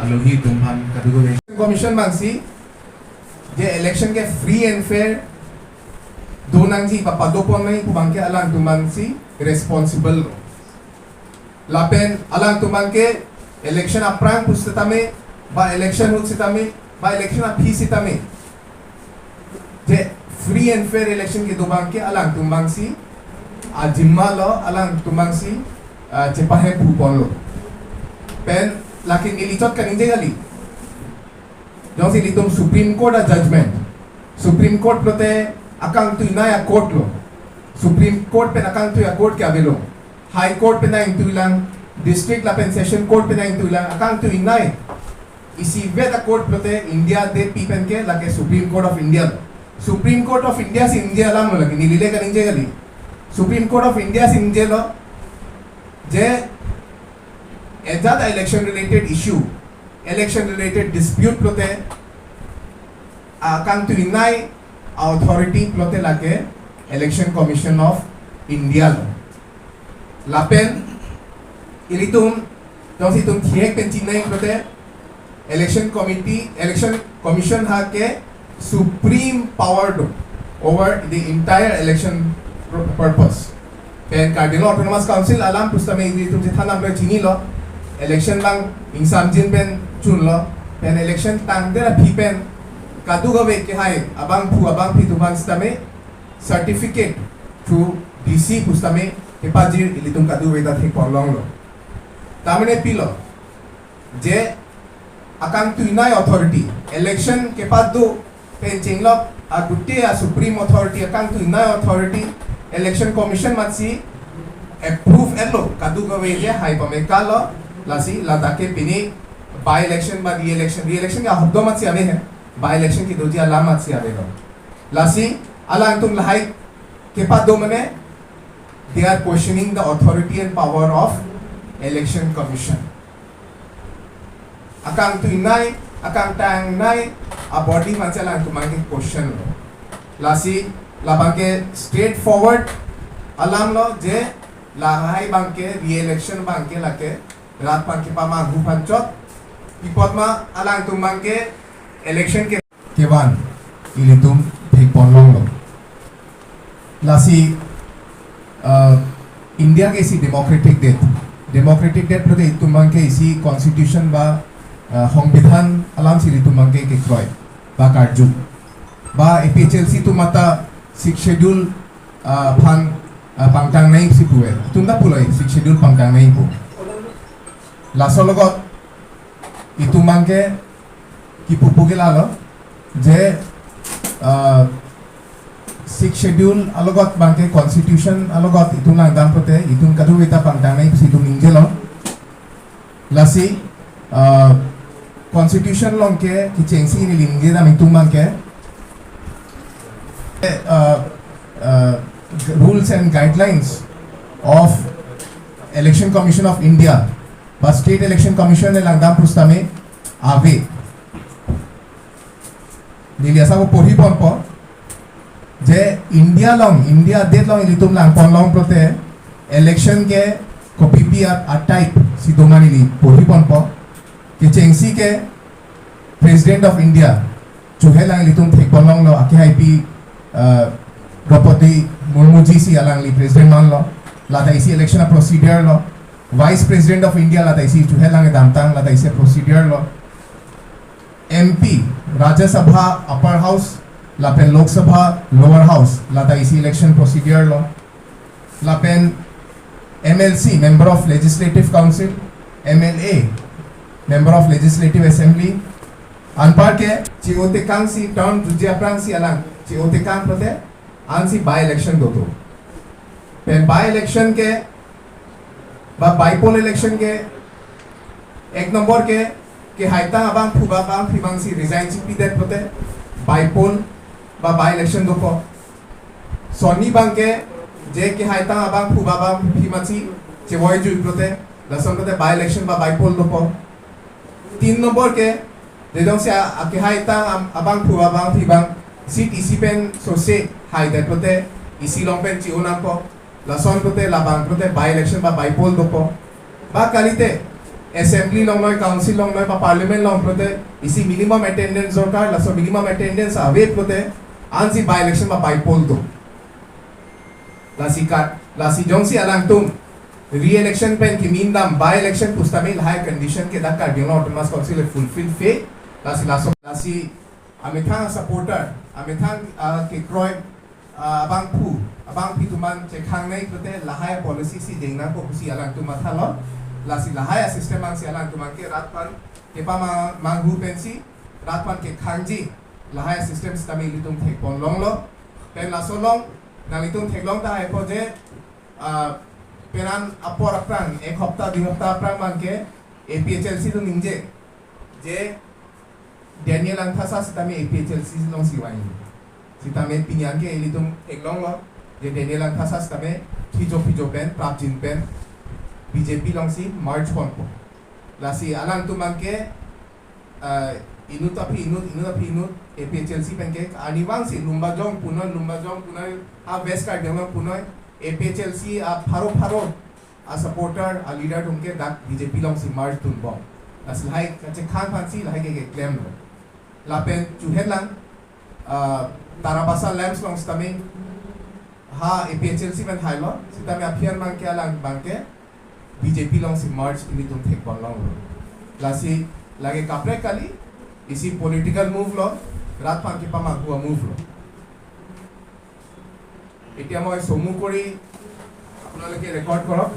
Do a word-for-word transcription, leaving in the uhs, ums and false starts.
Alohi atum aphan kadokave. Commission abangsi je election ke free and fair do nangji ba pado pon nangji pu abangke alangtum abangsi responsible lo. Lapen alangtum abangke election aphrang pusitame ba election ahut sitame ba election aphi sitame je free and fair election kedo abangke alangtum abangsi ajima lo, alangtum abangsi, ah, chepahepu ponlo. Pen lake neli chot kaningje kali. Jongsi ilitum Supreme Court a-judgment. Supreme Court pulote akangtuinei a-court lo. Supreme Court pen akangtui a-court ke avelo. High Court pen ingtuilang, District lapen Session Court pen ingtuilang, akangtuinei isivet a-court pulote India adet pi pen ke lake Supreme Court of India lo. Supreme Court of India si ningje alam lo lake, neli le kaningje kali. Supreme Court of India si ningjelo je ajat a-election related issue, election related dispute pulote akangtuinei a-authority pulote lake Election Commission of India lo. Lapen ilitum jongsi itum thihek pen chinine pulote Election Committee, Election Commission ha ke supreme power do over the entire election pur-, purpose. Pen Karbi Anglong Autonomous Council alam pusitame ilitum chethan nanglo, chinilo, election abang ingsamjin pen chunlo, pen election tangdet aphi pen kadokave kehai abangphu abangphi atum aphan sitame certificate through D C pusitame kepajir ilitum kadokave ta thek ponlonglo. Tamane pilo je akangtuinei authority, election kepado pen chenglok agute a-supreme authority, akangtuinei authority, Election Commission amatsi approve etlo, kadokave je hai pame kalo, lasi ladak ke pini by-election ba re-election, re-election ke ahokdom amatsi ave he, by-election kedoji alam amatsi avelo. Lasi alangtum lahai kepado mane, they are questioning the authority and power of Election Commission. Akangtuinei, akangtangnei a-body amatsi alangtum abangke question lo. Lasi labangke straightforward alam lo je lahai abangke re-election abangke lake rat abangke pamanghu aphan chot. Pi apot ma alangtum abangke election ke kevan ilitum thek ponlonglo. Lasi, uh, India ke isi democratic det. Democratic det pulote itum abangke isi constitution ba, uh, songbidhan alamsi ilitum abangke kekroi ba karju. Ba A P H L C atum mata Sixth Schedule, uh, aphan, uh, pangtang nangji pusi puve. Itum ta pulo Sixth Schedule pangtang nangji pu. Laso alogot itum abangke kipu puke lalo je, ah, Sixth Schedule alogot abangke constitution alogot itum langdam pulote itum kadokave ta pangtang nangji pusi itum ningjelo. Lasi, ah, constitution along ke kechengsi neli ningje dam itum abangke, ah, ah, rules and guidelines of Election Commission of India ba State Election Commission le langdam pusitame ave. Neli asap porhi ponpo je India along, India adet along ilitum lang ponlong pulote election ke kopipi a, a-type si doma neli porhi ponpo. Kechengsi ke President of India chuhe lang ilitum thek ponlonglo, akehaipi, uh, Droupadi Murmu ji si alangli President manlo, lata isi election a-procedure lo. Vice President of India lata isi chuhe lang damtang, lata isi procedure lo. M P, Rajya Sabha Upper House lapen Lok Sabha Lower House, lata isi election procedure lo. Lapen M L C, Member of Legislative Council, M L A, Member of Legislative Assembly, anparke che-o tekangsi, term jutji aphrangsi alang che-o tekang pulote ansi by-election dodo. Pen by-election ke ba by-poll election ke ek nombor ke, kehaitang abangphu ba abangphi abangsi resign si pidet pulote by-poll ba by-election dopo. Sonni abangke je kehaitang abangphu ba abangphi amatsi chevoijui pulote, lason pulote by-election ba by-poll dopo. Tin nombor ke, je jongsi a, a kehaitang am, abangphu ba abangphi abang seat isi pen sose haidet pulote isi along pen che-o nangpo. Lason pulote labang pulote by-election ba by-poll dopo. Ba kalite Assembly along noi, council along noi, ba parliament along pulote isi minimum attendance dorkar, laso minimum attendance ave pulote ansi by election ba by poll do. Lasi kat, lasi jongsi alangtum re-election pen kemin dam by election pusitame lahai condition ke dak Karbi Anglong Autonomous Council fulfill fe, lasi laso, lasi amethang supporter, amethang, ah, kekroi, ah, abangphu, abangpi atum an chekhang nai pulote lahai policy si deng nangkok pusi alangtum mathalo, lasi lahai system ansi alangtum an ke rat aphan kepamanghu pensi, rat aphan kekhangji, lahai system sitame ilitum thekpon longlo, pen laso along, nanglitum theklong tahai po je, ah, penang apor aphrang, ek hopta, dui hopta aphrang abang ke, A P H L C atum ningje, je Daniel Langthasa sitame A P H L C alongsi vangji. Sitame pini an ke ilitum theklonglo, je Daniel Langthasa sitame phijo phijo pen, prapjin pen, B J P alongsi merge ponpo. Lasi alangtum an ke, ah, inut aphi inut, inut aphi inut, A P H L C pen ke, arnivang si Lumbajong punoi, Lumbajong punoi, ha West Karbi Anglong punoi, A P H L C apharo pharo, a supporter, a leader atum ke dak B J P alongsi merge dunbom. Lasi lahai kachekhang aphansi lahai ke keklemlo. Lapen chuhet lang, ah, Tarabasa Lamps along sitame ha A P H L C pen hailo, sitame aphi an abang ke alang abang ke B J P alongsi merge ilitum thekpon longlo. Lasi lake kaprek kali, isi political move lo, rat aphan kepamanghu a-move lo. এতিয়া মই চমু কৰি আপোনালোকে ৰেকৰ্ড কৰক।